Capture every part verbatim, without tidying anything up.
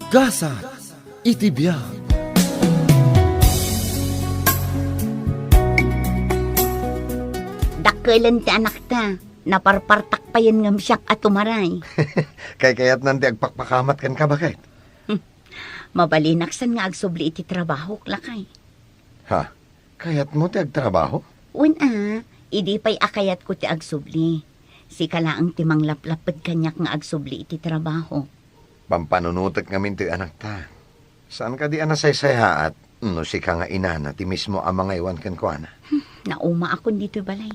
Gasat iti biag. Dakkelen ti anakta. Naparpartak payen ngem siak a tumaray. Kaykayatnan ti agpakpakamat kenka, baket? Hmm. Mabalinaksan nga agsubli iti trabahok, lakay. Ha? Kayatmo ti agtrabaho? Wen a, idi pay a kayatko ti agsubli. Sika laeng ti manglaplapped kaniak nga agsubli iti trabaho. Pampanunotek ngamin toy anakta. Saan kadi a nasaysayaat no sika nga inana ti mismo a mangaywan kenkuana? Hmm, naumaakon ditoy balay.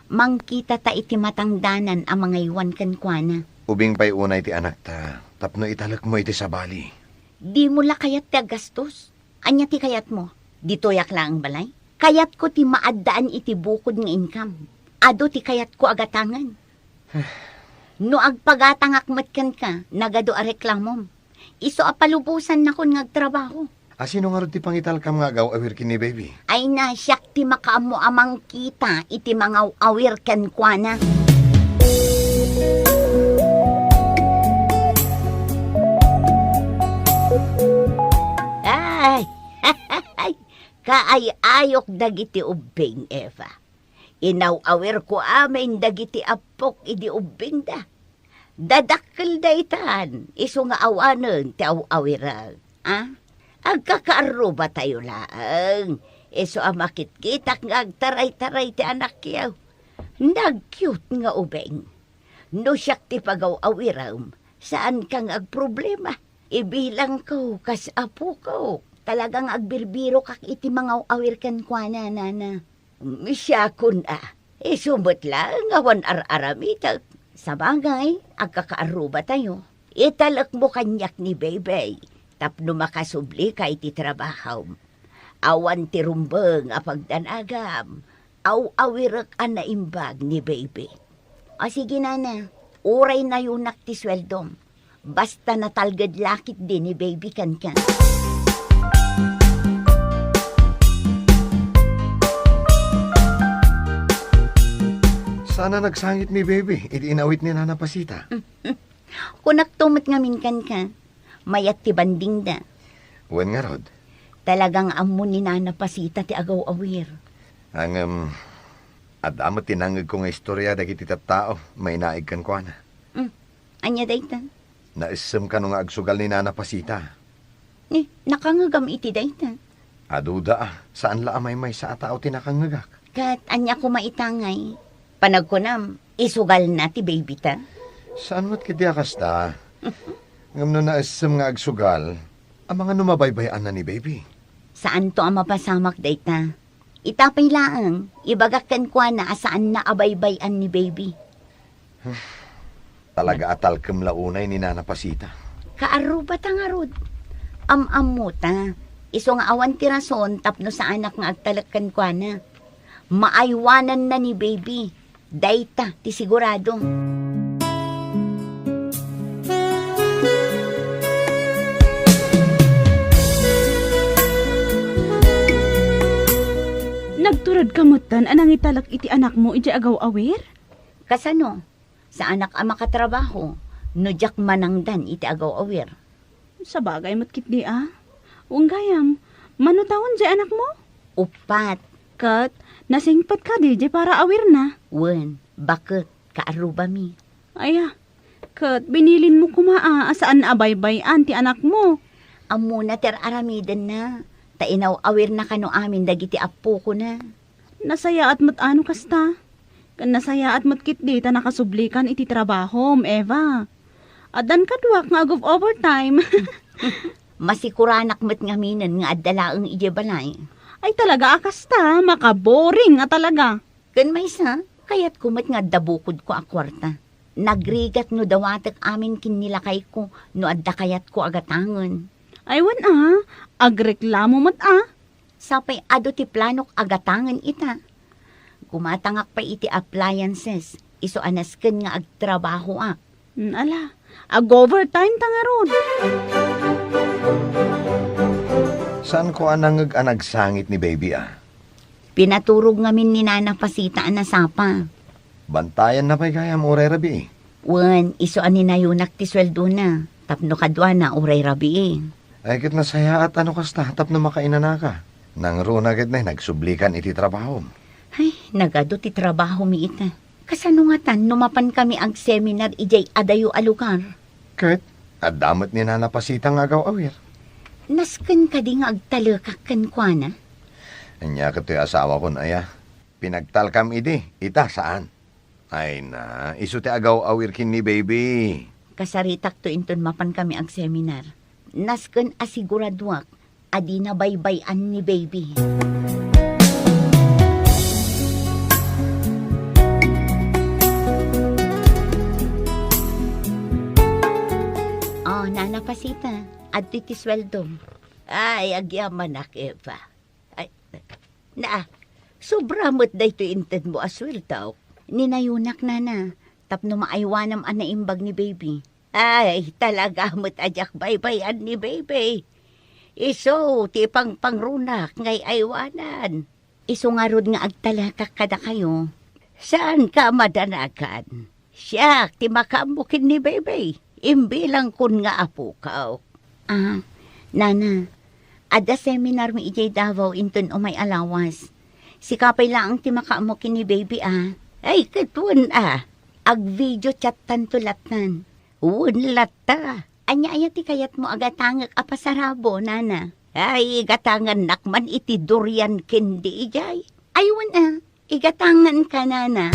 Mangkitata iti matangdanan a mangaywan kenkuana. Ubing pay unay ti anakta tapno italekmo iti sabali. Dimo la kayat ti aggastos? Ania ti kayatmo? Ditoyak laeng balay? Kayatko ti maaddaan iti bukod nga income. Adu ti kayatko a gatangen. No agpagatangak met kenka, nagadu a reklamom. Isu a palubosannakon nga agtrabaho. A, sino ngarud ti pangitalkam nga agaw-awir ken ni baby? Ay na, siak ti makaammo a mangkita iti mangaw-awir kenkuana. Ay! Kaay-ayok dagiti ubbing, Eva. Inaw-awirko amin dagiti appok idi ubbingda. Dadakkel daytan, isu nga awanen ti aw-awirek. A? Agkakaarrubatayo laeng, isu a makitkitak nga agtaraytaray ti anakyo. Nag-cute nga ubing. No siak ti pagaw-awirem, saanka nga agproblema. Ibilangko kas apoko. Talaga nga agbirbirokak iti mangaw-awir kenkuana, nana. Siakon a, isu met laeng awan ar-aramidek. Sabagay, agkakaarrubatayo. Italekmo kaniak ni Baybay tapno makasublika iti trabahom. Awan ti rumbeng a pagdanagam. Aw-awirek a naimbag ni Baby. O sige, nana, uray nayunak ti sueldom. Basta natalged la ketdi ni Baby kenka. Saan a nagsangit ni Baby idi inawit ni Nana Pasita? Kunakto met ngamin kenka, mayat ti bandingda. Wen ngarud? Talaga nga ammo ni Nana Pasita ti agaw-awir. Ngem, adda met ti nangngegko nga istoria dagiti tattao mainaig kenkuana. Hmm. Ania dayta? Naessem kano nga agsugal ni Nana Pasita? Ni, nakangngegam iti dayta. Aduda a, saan la a maymaysa a tao ti nakangngegak. Ket ania koma ita ngay? Panagkunam, isugalna ti babyta? Saan met ketdi a kasta. Ngem no naessem nga agsugal, amangan no mabaybay-anna ni baby? Saanto a mapasamak dayta. Ita pay laeng, ibagak kenkuana a saanna a baybay-an ni baby. Talaga a talkem la unay ni Nana Pasita. Kaarrubata ngarud. Am-ammota, isu nga awan ti rason tapno saanak nga agtalek kenkuana. Maaywananna ni baby. Dayta ti sigurado. Nagturedka metten a nangitalek iti anakmo idiay agaw-awir? Kasano? Saanak a makatrabaho no diak manangdan iti agaw-awir. Sabagay met ketdi a. Wen gayam, mano tawen diay anakmo? Uppat. Ket nasingpet kadi diay paraawirna? Wen, baket, kaarrubami. Aya, ket binilinmo koma a, a saan a baybay-an ti anakmo. Ammona ti ar-aramidenna, ta inaw-awirna kano amin dagiti appokona. Nasayaat met a no kasta. Ken nasayaat met ketdi ta nakasublikan iti trabahom, Eva. Addan kaduak nga ag-overtime. Masikuranak met ngaminen nga adda laeng idiay balay. Ay, talaga a kasta, makaboring a talaga. Ken maysa, kayatko met nga adda bukodko a kuarta. Nagrigat no dawatek amin ken ni lakayko no adda kayatko a gatangen. Ay, wen a, agreklamo met a. Sapay adu ti planok a gatangen ita. Gumatangak pay iti appliances, isu a nasken nga agtrabahoak. Hmm, ala, ag-overtime ta ngarud. Saanko a nangngeg a nagsangit ni baby a. Pinaturog ngamin ni Nana Pasita a nasapa. Bantayanna pay gayam uray rabii. Wen, isu a ninayonak ti sueldona. Tapno kaduana uray rabii. Ay, ket nasayaat a no kasta tapno makainanaka. Nangruna ket nay nagsublikan iti trabahom. Ay, nagadu ti trabahomi ita. Kasano ngatan no mapankami agseminar idiay adayo a lugar? Ket adda met ni Nana Pasita nga agaw-awir. Nasken kadi nga agtalekak kenkuana? Ania ket toy asawakon aya? Pinagtalkam idi, ita saan? Ay na, isu ti agaw-awir ken ni baby. Kasaritakto inton mapankami agseminar. Nasken a siguraduak a dina baybay-an ni baby. Oh, Nana Pasita, adtoy ti sueldom. Ay, agyamanak, Eva. Ay, na, sobra met daytoy intedmo a sueldo. Ninayunak, Nana, tapno maaywanam a naimbag ni baby. Ay, talaga met a diak baybay-an ni baby. Isu ti pangpangrunak nga ay-aywanan. Isu ngarud nga agtalekak kadakayo. Saanka a madanagan. Siak ti makaammo ken ni baby. Imbilangkon nga apokaw. Ah, Nana, adda seminarmi idiay Davao inton umay a lawas. Sika pay laeng ti makaammo ken ni baby, a. Ay, ket wen, a. Ag-video chattanto lattan. Wen latta. Ania aya ti kayatmo a gatangek a pasarabo, Nana? Ay, igatangannak man iti durian candy idiay. Ay, wen, a. Igatanganka, Nana.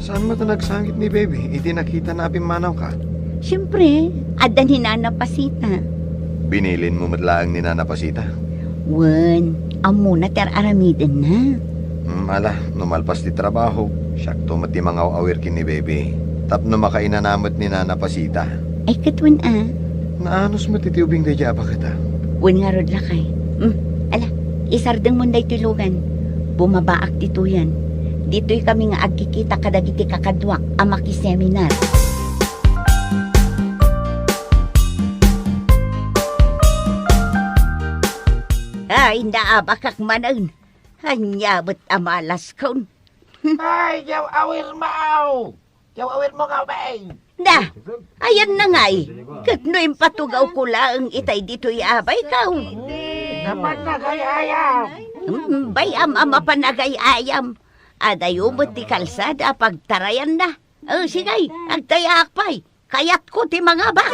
Saan met a nagsangit ni baby idi nakitana a pimmanawka? Siempre, adda ni Nana Pasita. Binilinmo met laeng ni Nana Pasita? Wen, ammona ti ar-aramidenna. Hmm, ala, no malpas ti trabaho, siakto met ti mangaw-awir ken ni baby. Tapno makainana met ni Nana Pasita. Ay, ket wen, a. Naanus met iti ubing daydiay a baket, a. Wen ngarud, lakay. Hmm, ala, isardengmon daytoy lugan. Bumabaak ditoyen. Ditoy kami nga agkikita kadagiti kakaduak a makiseminar. Ay, naabakak manen. Ania met a malaskon? Ay, diak awir, maaw! Diak awir mo nga, bay! Na, ayanna ngay, ket no impatugawko laeng itay ditoy a baykam. Napan nagay-ayam. Mm, bay-am a mapan nagay-ayam. Adayo met ti kalsada a pagtarayanna. O, sige, agtayaak pay. Kayatko ti mangabak.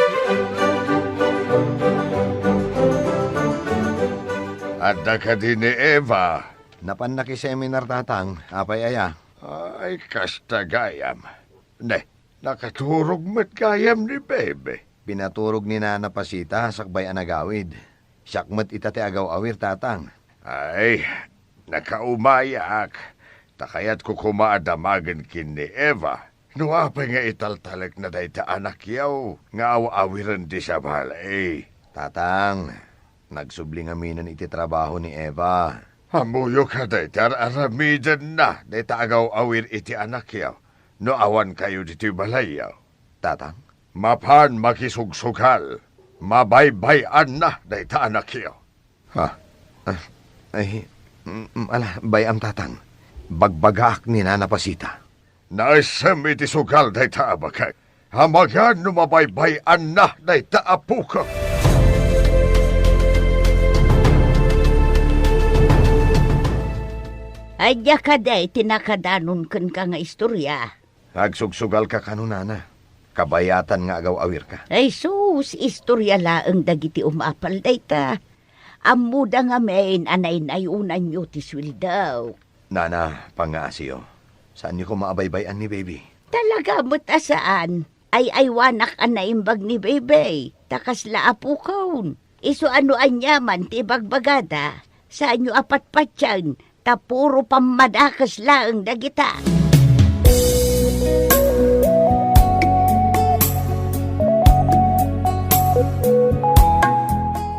Adda kadi ni Eva? Napan nakiseminar, Tatang. Apay aya? Ay, kasta gayam. Ne, nakaturog met gayam ni Bebe. Pinaturog ni Nana Pasita sakbay a nagawid. Siak met ita ti agaw-awir, Tatang. Ay, nakaumayak. Ta kayatko koma a damagen ken ni Eva. No apay nga italtalekna dayta a nakyaw nga aw-awiren ti sabali? Tatang, nagsubli ngamin iti trabaho ni Eva. Ammoyo ka dayta ar-aramidenna dayta agaw-awir iti a nakyaw no awan kayo ditoy balayyo? Tatang? Mapan makisugsugal, mabaybay-anna dayta a nakyaw. Ha? Ah, ay, mm, ala, bay-am, Tatang. Bagbagaak ni Nana Pasita. Naisem iti sugal dayta a baket. Amangan no mabaybay-anna dayta a pukaw. Ania kadi ti nakadanon kenka nga istorya? Agsugsugalka kano, Nana. Kabayatan nga agaw-awirka. Ay sus, istorya laeng dagiti umapal dayta. Ammoda ngamin a naynayonanyo ti sueldo. Nana, pangngaasiyo. Saanyo koma a baybay-an ni Baby? Talaga met a saan. Ay-aywanak a naimbag ni Baby. Ta kasla a pukaw. Isu a no aniaman ti ibagbagada, saanyo a patpatien, ta puro pammadakes laeng dagita.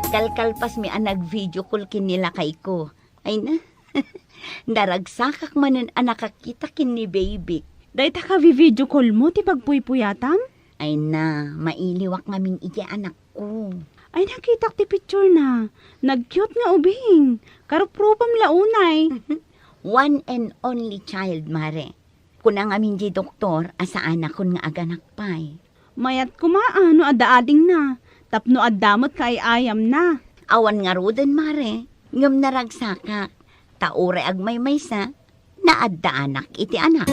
Kalkalpasmi a nag-video call ken ni lakayko. Ay na, naragsakak manen a nakakita ken ni Baby. Dayta ka-video call mo ti pagpuypuyatam? Ay na, mailiwak ngamin iti anak ko. Ay, nakitak ti picture na. Nag-cute nga ubing. Karuprupam la unay. One and only child, Mare. Kuna ngamin di doktor a saanakon nga aganak pay. Mayat koma a no adda adingna, tapno adda met kaay-ayamna. Awan ngaruden, Mare, ngem naragsakak. Ta uray agmaymaysa, naaddaanak iti anak.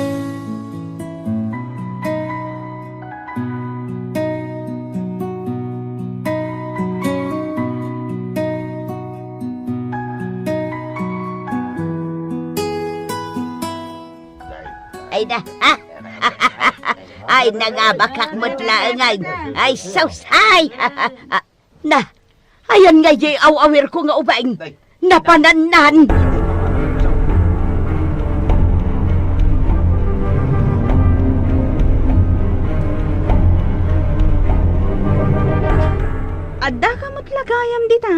Ay da, ah! Ay, nangabakak met laeng, ay. Ay, sus, ay! Na, ayan nga di aw-awirko nga ubing. Napanannan. Adda ka met la gayam dita.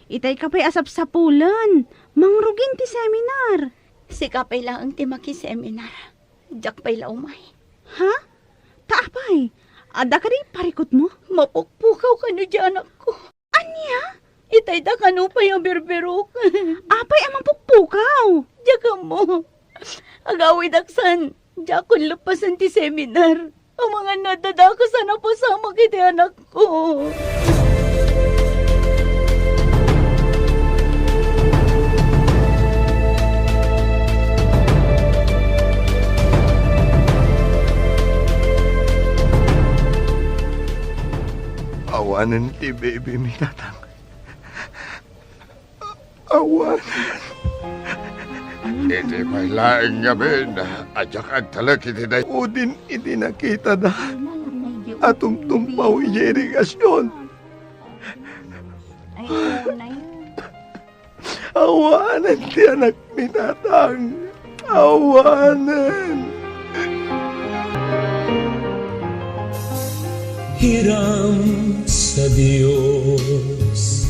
Itay ka pay a sapsapulen. Mangrugin ti seminar. Sika pay laeng ti makiseminar. Diak pay la umay. Ha? Ta apay? Adda kadi parikutmo? Mapukpukaw kano di anakko. Ania? Itay da kano pay a birbirok. Apay a mapukpukaw? Diak ammo. Agawidak san, diakon leppasen ti seminar. Amangan no adda dakes a napasamak iti anakko. Awanen ti baby mi, Tatang. Awan. Iti pay laeng ngamin a diak agtalek iti day-, Udin iti nakitada a tumtumpaw idiay irigasion. Awanen ti anakmi, Tatang. Awanen. Hiram sa Diyos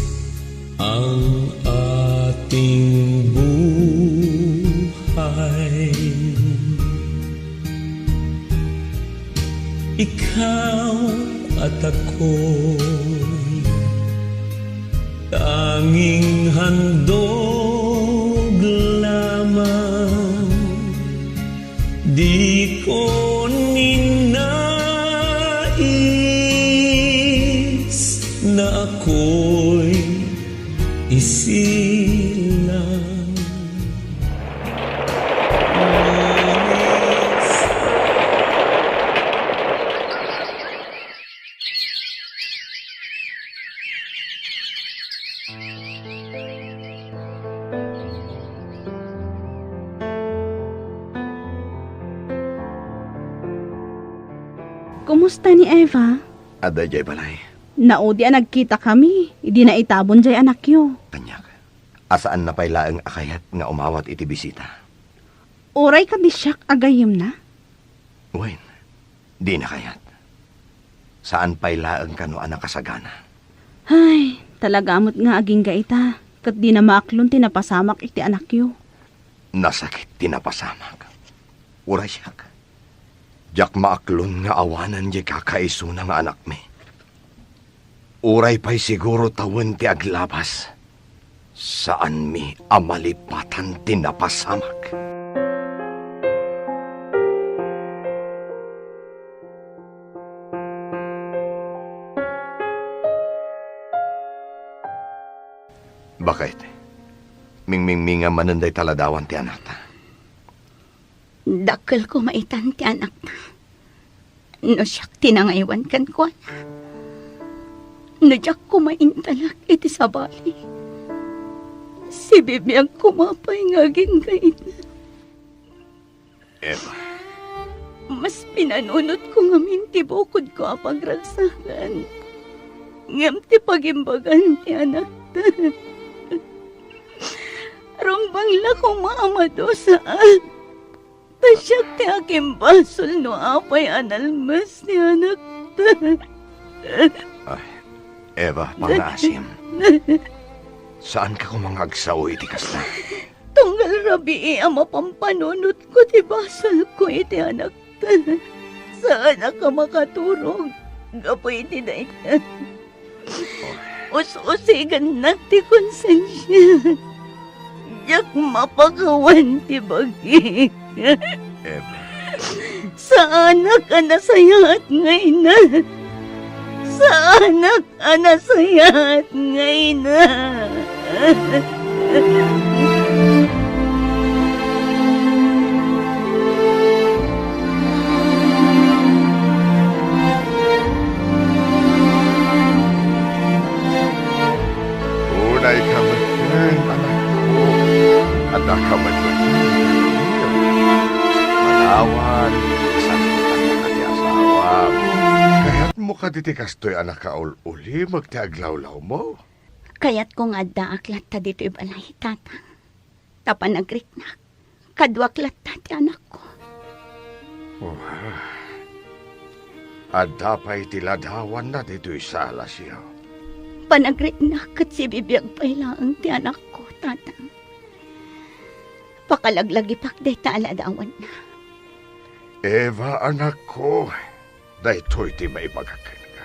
ang ating buhay. Ikaw at ako'y tanging handog lamang. Di ko ninais na ako'y isilang. Kumusta ni Eva? Adda idiay balay. Naudi a nagkitakami idi naitabon diay anakyo. Aniak, a saanna pay laeng a kayat nga umawat iti bisita. Uray ket di siak a gayyemna? Wen, dina kayat. Saan pay laeng kano a nakasagana. Ay, talaga met nga agingga ita, ket dina maaklon ti napasamak iti anakyo. Nasakit ti napasamak. Uray siak, diak maaklon nga awanen diay kakaisuna nga anakmi. Uray pay siguro tawen ti aglabas, saanmi a malipatan ti napasamak. Baket, mingmingminga manen dayta ladawan ti anakta. Dakkel koma itan ti anakta. No siak ti nangaywan kenkuana, no diak koma intalek iti sabali, sibibiag koma pay nga agingga ita. Eva. Mas pinanunotko ngamin ti bukodko a pagragsakan ngem ti pagimbagan ti anakta. Rumbeng la koma a madusaak. Ta siak ti akimbasol no apay a nalmes ti anakta. Ay, Eva, pangngaasim. Saanka koma nga agsao iti kasta. Tunggal rabii a mapampanunotko ti basolko iti anakta, saanak a makaturog gapu iti dayta. Oh, Us-usigannak ti konsensiak. Diak mapakawan ti bagik. Eva. Saanak a nasayaat nga ina. Saanak a nasayaat nga ina. Unayka met ken, anakko. Addaka met laeng ti pamilya. Manawan, sanditanka ti asawam. Kayatmo kadi ti kastoy a nakaul-ulimek ti aglawlawmo? Kayatko nga addaak latta ditoy balay, Tatang. Ta panagriknak, kaduak latta ti anakko. Oh, adda pay ti ladawanna ditoy salasyo. Panagriknak ket sibibiag pay laeng ti anakko, Tatang. Pakalaglagipak dayta a ladawanna. Eva, anakko, daytoy ti maibagak kenka.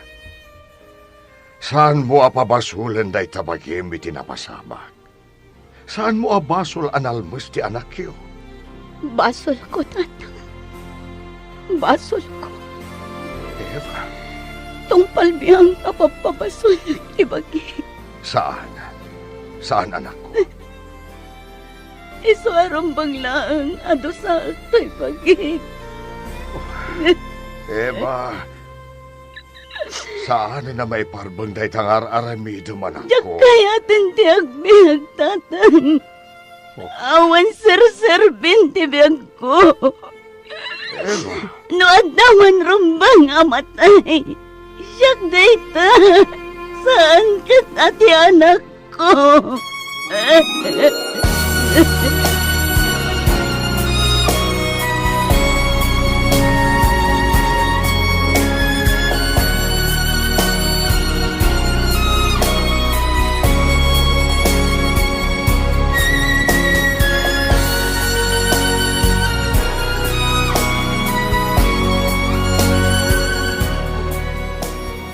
Saanmo a pabasolen dayta bagim iti napasamak. Saanmo a basol a nalmes ti anakyo? Basolko, Tatang. Basolko. Eva. Tungpal biang a pagpabasol ti bagi. Saan. Saan, anakko. Isu a rumbeng laeng a dusaak toy bagi. Eva, saan a maiparbeng dayta nga ar-aramidem, anakko. Diak kayaten ti agbiag, Tatang. Oh. Awan serserbin ti biagko. Eva. No adda man rumbeng a matay, siak dayta. Saan ket a ti anakko.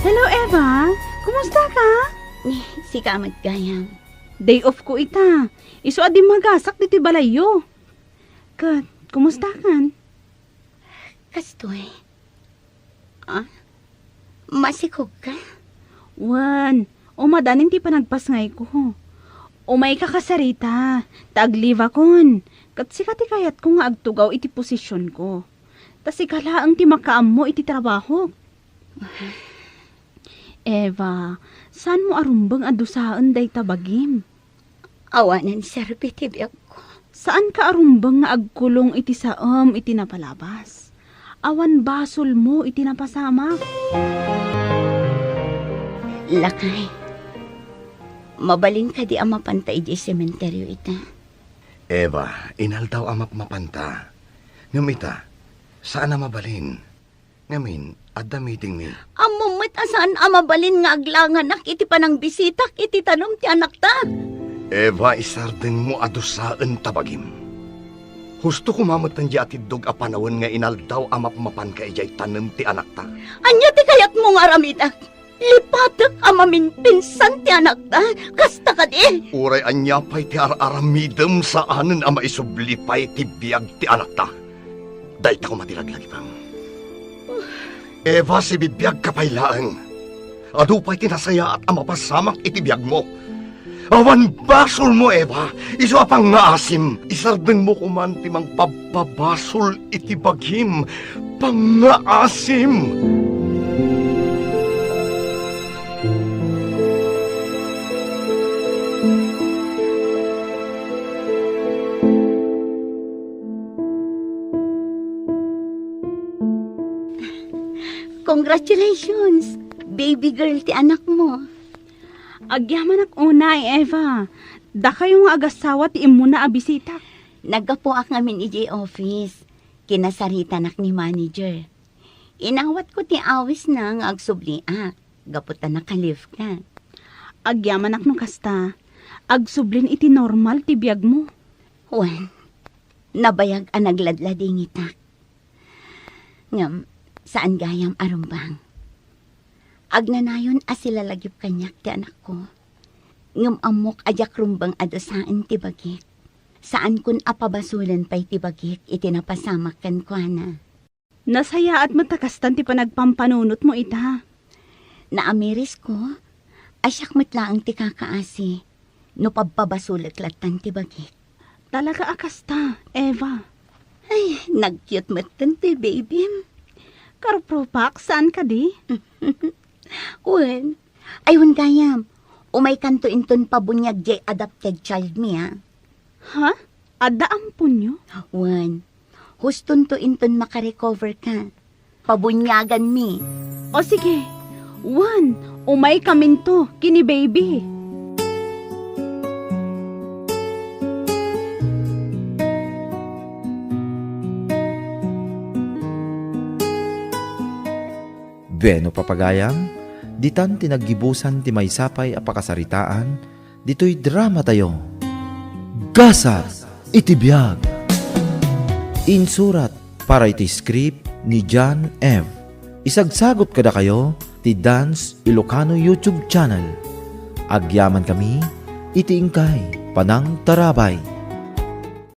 Hello, Eva. Kumusta ka? Ni, sika met gayam. Day off ko ita. Isu a dimmagasak ditoy balayyo. Ket, kumusta kan? Kastoy. Ah? Masikog ka? Wen, umadanin ti panagpasngayko. Umayka kasarita, ta aglibakon. Ket sika ti kayatko nga agtugaw iti posisionko. Ta sika laeng ti makaammo iti trabahok. Eva, saanmo a rumbeng a dusaen dayta bagim? Awanen serbi ti biagko. Saanka a rumbeng nga agkulong iti saem iti napalabas. Awan basolmo iti napasamak. Lakay, mabalin kadi a mapanta idiay sementeryo ita? Eva, inaldaw a mapmapanta. Ngem ita, saan a mabalin. Ngamin, adda meetingmi. Ammom met a saan a mabalin nga aglanganak iti panangbisitak iti tanem ti anakta. Eva, isardengmo a dusaen ta bagim. Husto koma metten diay atiddog a panawen nga inaldaw a mapmapanka idiay tanem ti anakta. Ania ti kayatmo nga aramidek? Lipatek a maminpinsan ti anakta, kasta kadi? Uray ania pay ti ar-aramidem, saanen a maisubli pay ti biag ti anakta. Dayta koma ti laglagipem. Eva, sibibiagka pay laeng. Adu pay ti nasayaat a mapasamak iti biagmo. Awan basolmo, Eva, isu a pangngaasim. Isardengmo koman ti mangpabpabasol iti bagim. Pangngaasim. Congratulations! Baby girl ti anakmo. Agyamanak unay, Eva. Dakayo nga agasawa ti immuna a bisitak. Naggapuak ngamin idiay office. Kinasaritanak ni manager. Inawatko ti awisna nga agsubliak, gapu ta naka-leave ka. Agyamanak no kasta, agsublin iti normal ti biagmo. Wen, nabayag a nagladladingitak. Ngem, saan gayam a rumbeng. Agnanayon a silalagip kaniak ti anakko. Ngem ammok a diak rumbeng a dusaen ti bagik. Saankon a pabasolen pay ti bagik iti napasamak kenkuana. Nasayaat met a kastan ti panagpampanunotmo ita. Naamirisko a siak met laeng ti kakaasi no pabpabasolek lattan ti bagik. Talaga a kasta, Eva. Ay, nag-cute metten ti babym. Karuprupak, saan kadi? Wen, ay wen gayam, umaykanto inton pabuniag diay adopted child mi, a. Ha? Adda amponyo? Wen, hustonto inton makarecover ka. Pabuniagan mi. O sige, wen, umaykaminto ken ni baby. Bueno, papagayam, ditan ti naggibusan ti maysa pay a pakasaritaan ditoy dramatayo. Gasat iti biag. Insurat para iti script ni John F. Isagsagut kadakayo ti Dance Ilocano YouTube channel. Agyamankami iti inkay panangtarabay.